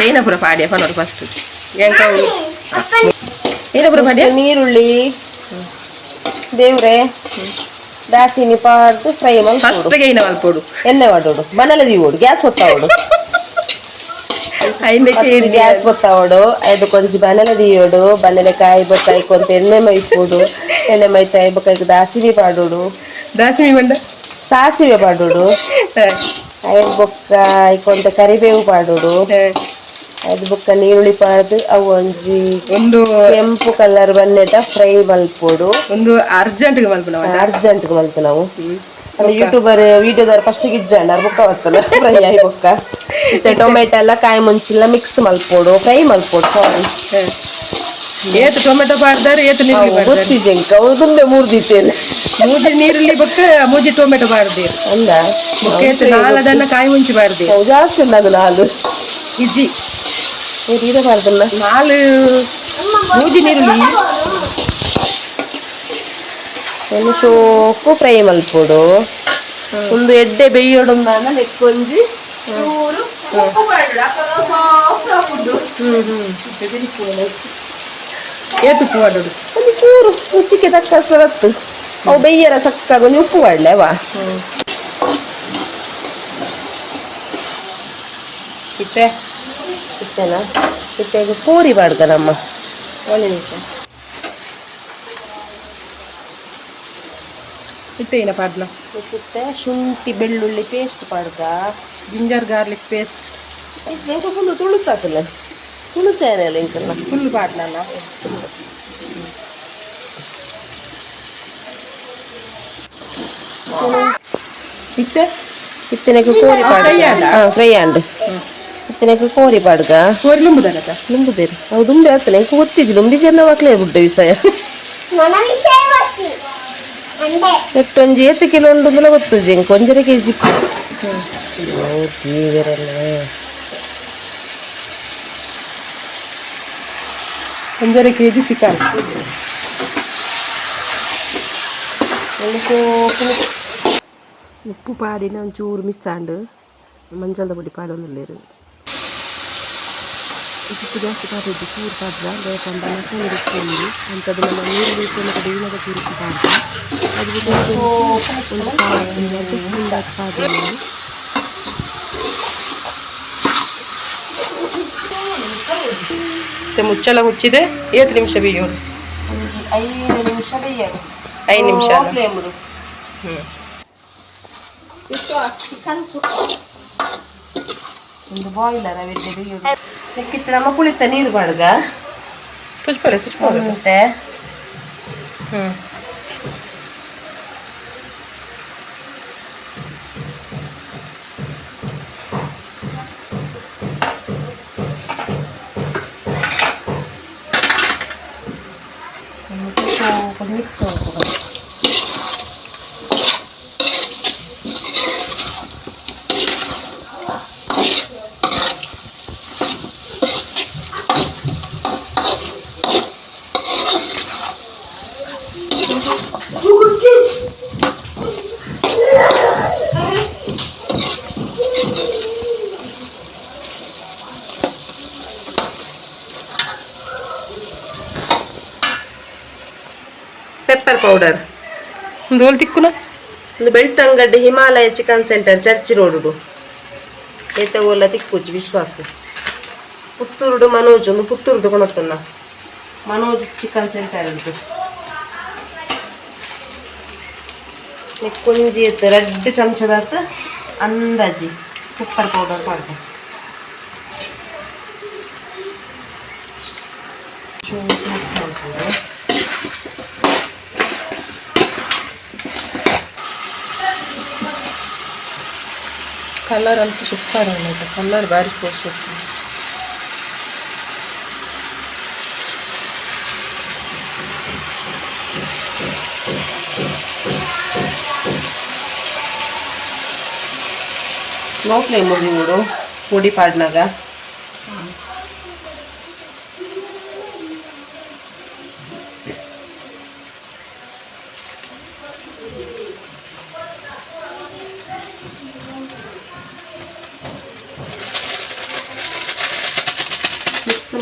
ಏನ ಪೂರ ಪಾಡ್ಯ ಪನೋಡು ಫಸ್ಟ್ ಎಂಕವು ಏನ ಪೂರ ಪಾಡ್ಯ? ನೀರುಳ್ಳಿ, ದೇವ್ರೆ, ದಾಸಿನಿ ಪಾಡ್ದು ಫ್ರೈ ಮಲ್ಪೊಡು. ಫಸ್ಟ್ ಗೈನ ಮಲ್ಪೊಡು. ಎಣ್ಣೆ ಮಾಡೋಡು, ಬನಲೆ ದೀವೋಡು, ಗ್ಯಾಸ್ ಹೊತ್ತಾವಡು. ಐನಕ್ಕೆ ಗ್ಯಾಸ್ ಬತ್ತಾವಡು, ಐದು ಕೊಂಚ ಬನಲೆ ದೀಯೋಡು, ಬನಲೆ ಕಾಯಿ ಬೊಕ್ಕ ಐಕೊಂತ ಎಣ್ಣೆ ಮೈಪೋಡು. ಎಣ್ಣೆ ಮೈತ ಬೊಕ್ಕ ಐಕ್ ದಾಸಿಮಿ ಪಾಡೋಡು. ದಾಸಿಮಿ ಬಂಡ? ಸಾಸಿವೆ ಪಾಡೋಡು. ಐದು ಬೊಕ್ಕ ಐಕೊಂತ ಕರಿಬೇವು ಪಾಡೋಡು. ಐದು ಬೊಕ್ಕ ನೀರುಳ್ಳಿ ಪಾಡ್ದು ಅವು ಒಂಜಿ ಒಂದು ಕೆಂಪು ಕಲರ್ ಬನ್ನೆಟ ಫ್ರೈ ಮಲ್ಪೊಡು. ಒಂದು ಅರ್ಜೆಂಟ್ ಮಲ್ಪುನ. ಅರ್ಜೆಂಟ್ ಮಲ್ತು ನಾವು. ಯೂಟ್ಯೂಬರ್ ವಿಡಿಯೋದವ್ರು ಫಸ್ಟ್ ಇಜ್ಜಂಡ ಬೊಕ್ಕ ಬತ್ತಲ್ಲ ಫ್ರೈ ಆಯಿ ಬೊಕ್ಕ. ಮತ್ತೆ ಟೊಮೆಟೊ ಎಲ್ಲ ಕಾಯಿ ಮುಂಚಿಲ್ಲ ಮಿಕ್ಸ್ ಮಲ್ಪೊಡು, ಫ್ರೈ ಮಲ್ಪೊಡು, ಸಾರಿ. ಏತ್ ಟೊಮೆಟೊ ಪಾಡ್ದಾರೆ, ಏತ್ ನೀರುಳ್ಳಿ ಪಾಡ್ದಾರೆ? ಗೊತ್ತಿಜೆಂಕ, ಅವು ತುಂಬೆ ಮೂರ್ದಿತ್ತೇನೆ. ಮೂಜಿ ನೀರುಳ್ಳಿ ಬೊಕ್ಕ ಮೂಜಿ ಟೊಮೆಟೊ ಪಾಡ್ದೇರು. ಅಂದ. ಬೊಕ್ಕ ಏತ್ ನಾಲದನ್ನ ಕಾಯಿ ಮುಂಚಿ ಪಾಡ್ದೇರು. ಅವು ಜಾಸ್ತಿ ಉಂಡದು ನಾಲು. ಇಜ್ಜಿ. ನೀರು ಬಾರ್ದಲ್ಲ. ನಾಲು, ಮೂಜಿ ನೀರುಳ್ಳಿ. ಒಂದು ಶೋಕು ಫ್ರೈ ಮಲ್ಪೊಡು. ಒಂದು ಎಡ್ಡೆ ಬೇಯೋಡು ನೆಕ್ಕೊಂಜಿ ಚೂರು ಉಪ್ಪು ಪಾಡೋಡು. ಅಪಗ soft ಆಪುಂಡು. ಏತ್ ಉಪ್ಪು ಪಾಡೋಡು? ಒಂದು ಚೂರು, ರುಚಿಗೆ ತಕ್ಕಷ್ಟು ಬತ್ತು. ಅವು ಬೇಯ್ಯರ ತಕ್ಕಾಗ ಒಂಜಿ ಉಪ್ಪು ಪಾಡ್ಲೆ ಅವ. ಇತ್ತೆ? ಇತ್ತೇನಾ, ಇತ್ತೆ ಈಗ ಪೂರಿ ಪಾಡ್ಗ ನಮ್ಮ. ಒಂದೇ ನಿಮಿಷ. ಇತ್ತೆ ಏನ ಪಾಡ್ಲ? ಇತ್ತೆ ಶುಂಠಿ ಬೆಳ್ಳುಳ್ಳಿ ಪೇಸ್ಟ್ ಪಾಡ್ಗ. Ginger garlic paste. ಎಂಕ ಫುಲ್ ತುಳುತ್ತಾತಲ್ಲ, ತುಳು ಚಾನೆಲ್ ಎಂಕಲ್ಲ. ಫುಲ್ ಪಾಡ್ಲಲ್ಲ. ಇತ್ತೆ? ಇತ್ತನೆಗೆ ಕೋರಿ ಪಾಡ್ಗ. ಫ್ರೈ ಆಂಡ? ಹಾ, ಫ್ರೈ ಆಂಡ್. ಇತ್ತನೆಗೆ ಕೋರಿ ಪಾಡ್ಗ. ಕೋರಿ ಲುಂಬುದನತ? ನುಂಬುದೇರು ಅವು ದುಂಬೆ ಆಗ್ತದೆ. ಎಂಕ ಗೊತ್ತಿಜ್ಜಿ, ಲುಂಬಿ ಚೆನ್ನ ಮಕ್ಳೇ ಬುಡ್ಡ ವಿಷಯ. ಎಟ್ಟೊಂಜಿ ಏತ್ ಕಿಲೋ ಉಂಡು ಅಂದಲ ಗೊತ್ತುಜಿ ಎಂಕ್. 1.5 ಕೆಜಿ. 1.5 KG chicken. ಉಪ್ಪು ಪಾಡಿನ ಒಂಚೂರು ಮಿಸ್ ಆಂಡ್. ಮಂಜಲ್ದ ಪೊಡಿ ಪಾಡೊಂದುಲ್ಲೆರ್. ಉಪ್ಪು ಜಾಸ್ತಿ ಪಾಡಿದ್ದು, ಚೂರು ಪಾಡ್ದ. ದಾಯೆ ಮಸಾಲೆ ಉಪ್ಪು ಉಂಡು ಅಂಥದ್ದು. ನಮ್ಮ ನೀರುಳ್ಳಿ ಟೊಮೆಟೊ ಬೇಯಿನಾಗ ಚೂರು ಉಪ್ಪು ಪಾಡ್ದ. ಅದು ಬಿಟ್ಟು ಒಂದು ಒಂದು ಅರ್ಧ ಸ್ಪೂನ್ ದಾತ್ ಪಾಡ್ದೆ ನಾನು. ಮತ್ತೆ ಮುಚ್ಚಳ ಮುಚ್ಚಿದೆ ಏತ್ ನಿಮಿಷ ಬೇಯೋದು? 5 ನಿಮಿಷ ಬೇಯದು. 5 ನಿಮಿಷ ಅಲ್ಲ? ಫ್ಲೇಮ್ಡು. ಒಂದು ಬಾಯ್ಲರ್ ಅವೆಡ್ಡೆ ಬೇಯೋದು. ನೆಕ್ಕಿತ್ತು ನಮ್ಮ ಪುಳಿತ ನೀರು ಪಾಡ್ಗ. ತುಚ್ಪಲೆ ತುಚ್ಪಲೆ. ಅಂತೆ. ಮಿಕ್ಸ್ ಮಾಡ್ಕೋಬೇಕು. Pepper powder. ಒಂದು ಹೋಲ್ ತಿಕ್ಕುನ. ಒಂದು ಬೆಳ್ತಂಗಡ್ಡೆ ಹಿಮಾಲಯ ಚಿಕನ್ ಸೆಂಟರ್, ಚರ್ಚ್ ರೋಡುಡು ಏತ ಓಲ ತಿಕ್ಕುಜಿ ವಿಶ್ವಾಸ. ಪುತ್ತೂರುಡು ಮನೋಜ್, ಒಂದು ಪುತ್ತೂರು ಕೊಣತ್ತನ್ನ ಮನೋಜ್ ಚಿಕನ್ ಸೆಂಟರ್ ಉಂಟು. ಕೊಂಜಿ ಎತ್ತು ರಡ್ಡು ಚಮಚದಾತ್ ಅಂದಾಜಿ ಪೆಪ್ಪರ್ ಪೌಡರ್ ಪಾಡ್ದೆ. ಮಿಕ್ಸ್ ಮಾಡ್ಕೊಂಡು ಕಲರ್ ಅಂತೂ ಸೂಪರ್ ಆಯ್ತಾ, ಕಲರ್ ಬಾರಿ ಸೂಪರ್. ಲೋ ಫ್ಲೇಮ್ ನೋಡು ಪೊಡಿ ಪಾಡ್ನಾಗ.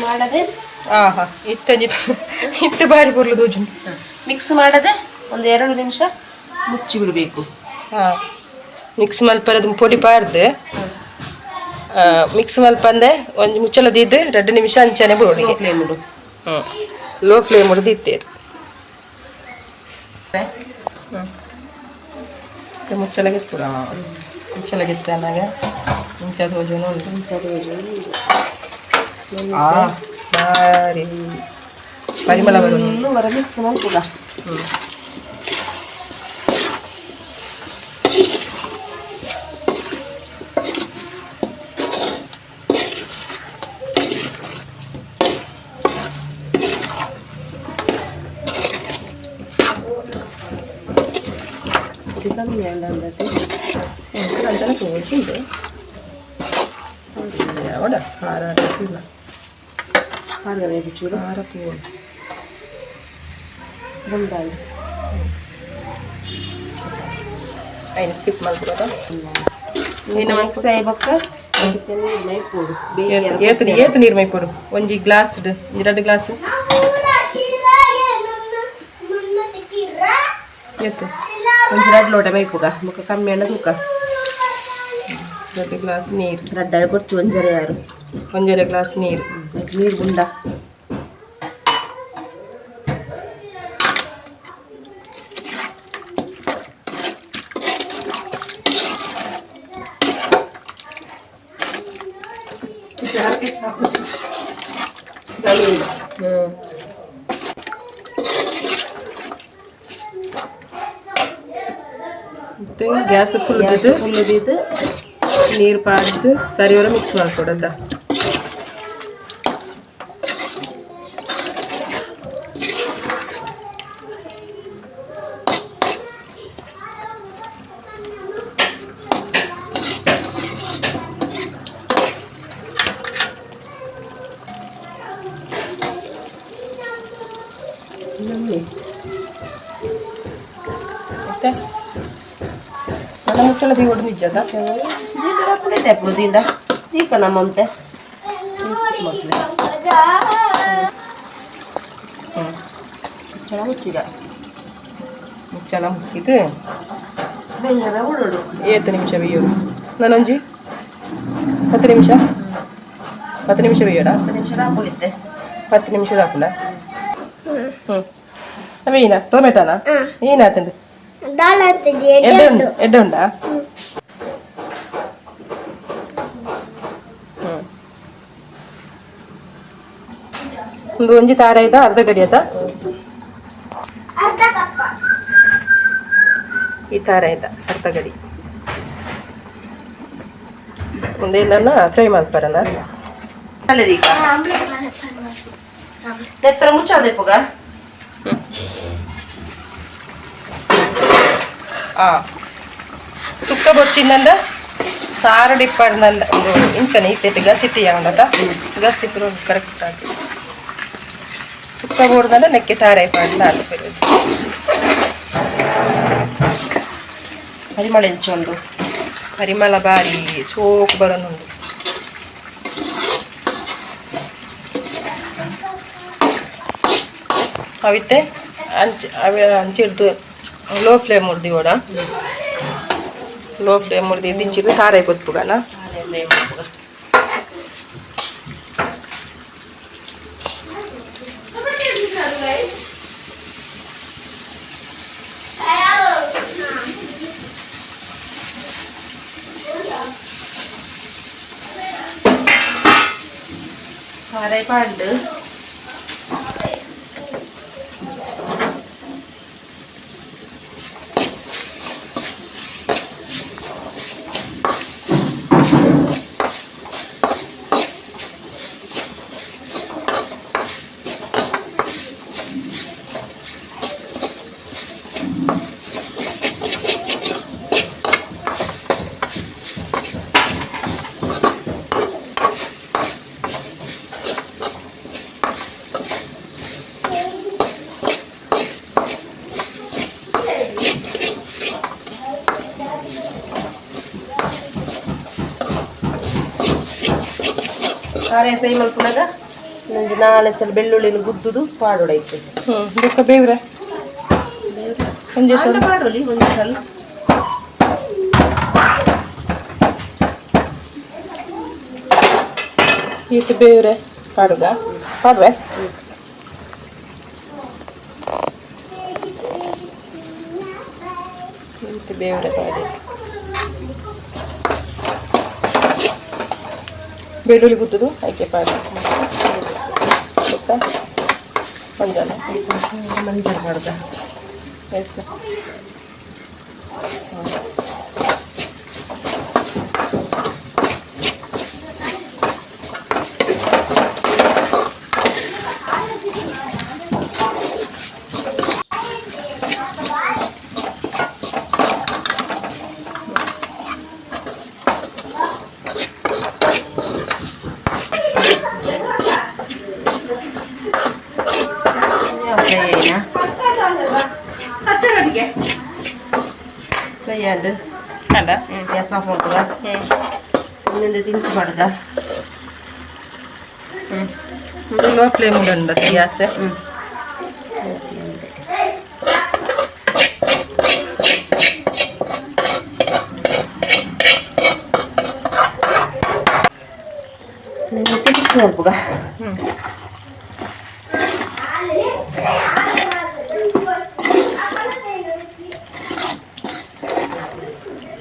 ಮಾಡದೆ ಆಹಾ ಇತ್ತಂಜಿ ಇತ್ತು ಬಾರಿ ಪೊರ್ಲು ತೋಜುಂಡು. ಮಿಕ್ಸ್ ಮಾಡದೆ ಒಂದು 2 ನಿಮಿಷ ಮುಚ್ಚಿ ಬಿಡಬೇಕು. ಹಾ ಮಿಕ್ಸ್ ಮಲ್ಪರದು ಪೊಡಿ ಪಾರ್ದು ಮಿಕ್ಸ್ ಮಲ್ಪಂದೆ ಒಂಜಿ ಮುಚ್ಚಳ ದೀದ್ 2 ನಿಮಿಷ ಅಂಚನೆ ಬಿಡೋಣಿಗೆ. ಫ್ಲೇಮ್ ಉಂಡು. ಹ್ಞೂ ಲೋ ಫ್ಲೇಮ್ ಹೊಡೆದು ಇತ್ತೇರು ಮುಚ್ಚಳಗೆ ಪೂರ ಮುಚ್ಚಳಗಿತ್ತು ಅನ್ನಾಗ ಇಂಚ ತೋಜುನು ಉಂಟು. ಆ ಭಾರಿ ಪರಿಮಳ ಬರುದು. ಇನ್ನೂವರೆ ಮಿಕ್ಸ್ ಮಲ್ಪುಗ. ಹ್ಞೂ ಇದು ಕಮ್ಮಿ ಅಲ್ಲ ಅಂದದ್ದು. ಅಂತಾನೆ ತೋಜುಂಡು ಯಾವಡ ಖಾರ ಇಲ್ಲ. ಪಾರ್ಗನೆ ಚೂರು. ಖಾರ ತೋಡು. ಬಂದಾಯಿ. ಐನ ಸ್ಕಿಪ್ ಮಾಡ್ಬಿಡೋದ. ಮಿಕ್ಸ್ ಆಯಿ ಬೊಕ್ಕ ಅದಕ್ಕೆ ನೀರು ಮೈಪೋಡು. ಏತ್ ಏತ್ ನೀರು ಮೈಪೋಡು? ಒಂಜಿ ಗ್ಲಾಸ್ ಎರಡು ಗ್ಲಾಸ್ ಏತ್? ಒಂಜಿ 2 ಲೋಟ ಮೈಪುಗ ಮುಖ ಕಮ್ಮಿ ಅಣ್ಣ ತೂಕ. 2 ಗ್ಲಾಸ್ ನೀರು. ರಡ್ಡ ಕೊರ್ಚು ಒಂಜರೆ ಯಾರು. ಒಂಜರೆ ಗ್ಲಾಸ್ ನೀರು. ನೀರು ಗುಂಡ. ಹ್ಞೂ ಮತ್ತೆ ಗ್ಯಾಸ್ ಫುಲ್ ಫುಲ್ ಇದು. ನೀರು ಪಾಡ್ದು ಸರಿವರ ಮಿಕ್ಸ್ ಮಾಡ್ಕೊಡದ. ನಮ್ಮಿ. ಮತ್ತೆ ನನ್ನ ಮುಚ್ಚಳ ದೀವಡು ನಿಜದ. ಅಪ್ಪುಡೆ ದೀಪ ನಮ್ಮಂತೆ. ಹ್ಞೂ ಚೆನ್ನಾಗಿ ಮುಚ್ಚಿದ. ಮುಚ್ಚಳ ಮುಚ್ಚಿದ್ದು ಬೆಂಗರ ಉಡೋಡು. ಏತ್ ನಿಮಿಷ ಬೇಯೋಡು? ನಾನೊಂಜಿ 10 ನಿಮಿಷ 10 ನಿಮಿಷ ಬೇಯೋಡ. 10 ನಿಮಿಷ ಹಾಕೊಂಡಿದ್ದೆ. 10 ನಿಮಿಷ ಹಾಕುಂಡ. ಹ್ಞೂ ಅವೇನ ಟೊಮೆಟೋನಾ ಏನಾತಂದು? ಎಡ್ಡೆ ಉಂಡು ಎಡ್ಡೆ ಉಂಡಾ? ಹ್ಞೂ ಒಂದು ಒಂಜಿ ತಾರ ಆಯ್ತಾ ಅರ್ಧ ಗಡಿ ಆಯ್ತಾ ಈ ತಾರ ಆಯ್ತಾ ಅರ್ಧ ಗಡಿ ಒಂದೇನ ಫ್ರೈ ಮಾಡ್ಪಾರನ. ಅಲ್ಲದೀಗ ನೆತ್ತರ ಮುಚ್ಚಾದೆ ಪುಗ. ಆ ಸುಕ್ಕ ಬೊಚ್ಚಿಂದಂಡ ಸಾರು ಡಿಪ್ಪಾಡ್ನಂಡ ಒಂದು ಇಂಚನೆ ಇತ್ತೈತೆ ಗಸಿತಿ ಯಾವಂಡತ ಗಸಿ ಪೂರ ಕರೆಕ್ಟ್ ಆತು. ಸುಕ್ಕ ಬೋಡ್ದಂಡ ನೆಕ್ಕೆ ತಾರಾಯಿ ಪಾಡ್ಲ ಆತು ಪೆರುದು. ಪರಿಮಳ ಎಂಚುಂಡು. ಪರಿಮಳ ಬಾರಿ ಸೋಕು ಬರೋನುಂಡು. ಅವಿತ್ತೆ ಅಂಚೆ ಅವೆ ಅಂಚಿಡ್ದು ಲೋ ಫ್ಲೇಮ್ ಉರ್ದಿ ಓಡ ಲೋ ಫ್ಲೇಮ್ ಉರ್ದಿ ದಿಂಚಿಡ್ದು ತಾರಾಯಿ ಪೊತ್ಪುಗನ. ತಾರಾಯಿ ಪಾಂಡು. ತಾರಾಯಿ ಫ್ರೈ ಮಲ್ಪುನಗ ಒಂಜಿ ನಾಳೆ ಸಲ ಬೆಳ್ಳುಳ್ಳಿನ ಗುದ್ದುದು ಪಾಡೋಡೈತೆ. ಬೊಕ್ಕ ಬೇವ್ರೆ ಒಂಜಿ ಸಲ. ಪಾಡೋಲಿ ಒಂಜಿ ಸಲ. ಈತ ಬೇವ್ರೆ ಪಾಡುಗ ಪಾಡುವೆ. ಈತ ಬೇವ್ರೆ ಪಾಡಿ, ಬೆಳ್ಳುಳ್ಳಿ ಗುದ್ದುದು ಐಕೆ ಪಾಡು. ಬೊಕ್ಕ ಮಂಜಾಲ. ಮಂಜಲ್ ಮಾಡುದ. ಎಷ್ಟು? ಫ್ರೈ ಆಯ್ನಾ? ಫ್ರೈ ಆಂಡ್. ಅಲ್ಲ. ಗ್ಯಾಸ್ ಆಫ್ ಮಾಡ್ತದ. ಒಂದೊಂದು ತಿನ್ಸು ಮಾಡುದ. ಲೋ ಫ್ಲೇಮ್ ಉಂಟು ಗ್ಯಾಸ್. ಮಿಕ್ಸ್ ಮಾಡ್ಬೋಗ.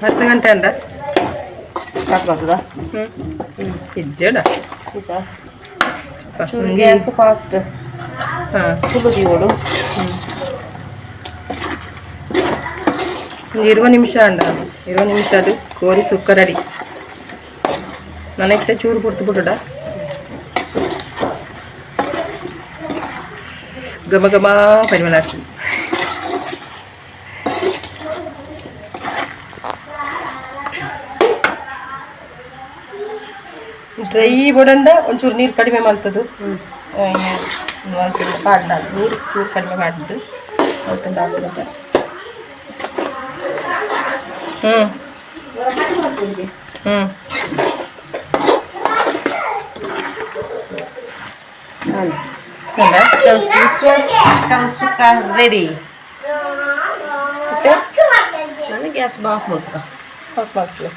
10 ಗಂಟೆ ಅಂದ. ಸ್ಟಾರ್ಟ್ ಮಾಡ್ತದ. ಇಜ್ಜಡ. ಚೂರು ಗ್ಯಾಸ್ ಫಾಸ್ಟ್. ಹಾಂ. ಫುಲ್ ದೀವೋಡು. ಒಂದು 20 ನಿಮಿಷ ಅಂಡ, 20 ನಿಮಿಷ ಅದು ಕೋರಿ ಸುಕ್ಕ ರೆಡಿ. ನನಗೆ ಚೂರು ಪುರ್ತು ಬಿಡುಡ. ಘಮ ಘಮ ಪರಿಮಳ ಆಗ್ತದೆ. ಡ್ರೈ ಬೊಡಂಡ ಒಂಚೂರು ನೀರು ಕಡಿಮೆ ಮಾಡ್ತದ್ದು, ಒಂಚೂರು ಪಾಡ್ನ ನೀರು ಚೂರು ಕಡಿಮೆ ಮಾಡಿದ್ದು. ಹ್ಞೂ ಹ್ಞೂ. ಚಿಕನ್ ವಿಶ್ವಾಸ್ ಚಿಕನ್ ಸುಕ್ಕ ರೆಡಿ. ಓಕೆ. ನಾನು ಗ್ಯಾಸ್ ಆಫ್ ಮಾಡ್ತದ. ಆಫ್ ಮಾಡ್ತೀವಿ.